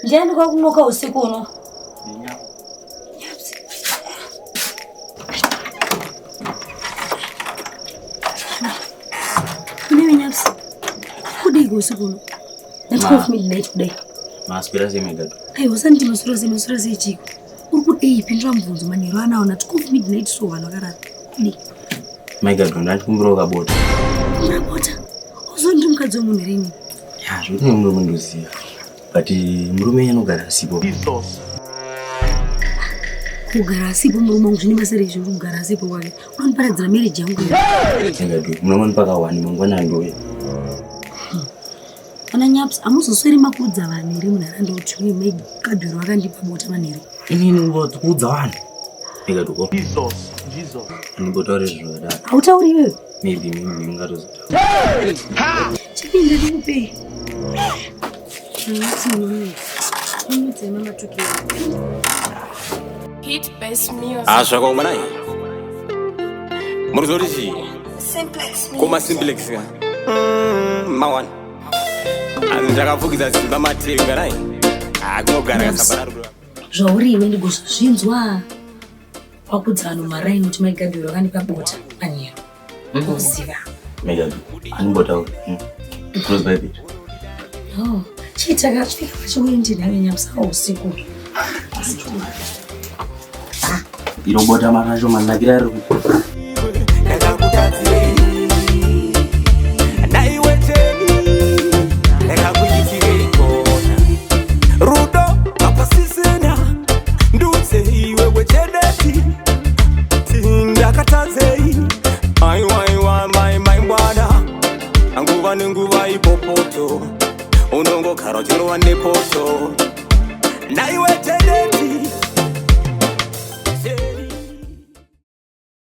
Ndiani kwakumuka usiku uno? Inewe Nyapsi. Kudii usiku uno? Na 12 midnight kudai. Maswera sei maigado? Aiwa usanditi maswera sei maswera sei chiko? Uri kudei pindura mubvunzo manheru anawo na 12 midnight so vanhu vakarara. Kudei? Maigado ndandikumbirawo kabota. Kumbira bota. Uzondiri mukadzi wemunhu here inini? Ya zvekuti murume ndoziva. But murume anogara asipo. Kugara asipo murume wangu zvine basa rei zvekuti kugara asipo kwake? Unondiparadzira marriage yangu here? Maigado munongondipa kawani mangwana ndouya. Ana Nyaps, hamuzosweri makuudza vanhu here munharaunda kuti uyu mai Gabriel vakandipa bota manheru? Inini kuudza vanhu. Maigado ko. Andimbotauri zvinhu zvakadaro. Hautauri iwewe? Maybe maybe mungatozotaura. Chipinda ndikupei. Nyaps munonetsa. Munonetsa imi matukiro. Hit best music. Ah, zvakaoma nai. Muri zoti chii? Simplex music. Koma simplex ka. Mawana. Hanzi ndakafukidza dzimba matenga nai. Ah, kunogara kasabara rudo. Zvauri iwe ndigozozvinzwa. Wakudza vanhu maraini kuti mai Gabriel vakandipa bota manheru. Uziva. Maigado andimbotauri. Close by bit. Oh, chii takasvika pachiwindi nhaiwe Nyaps usiku. Iro bota maracho manakira ari Ndakakutadzirei naiwe Jeni, ndakakuitirei kona rudo hapasisina ndudze iwewe Jeneti, ndakatadzei aiwaiwa mai mai mwana nguva nenguva ipopoto unongogara uchirova nepoto naiwe Jeni.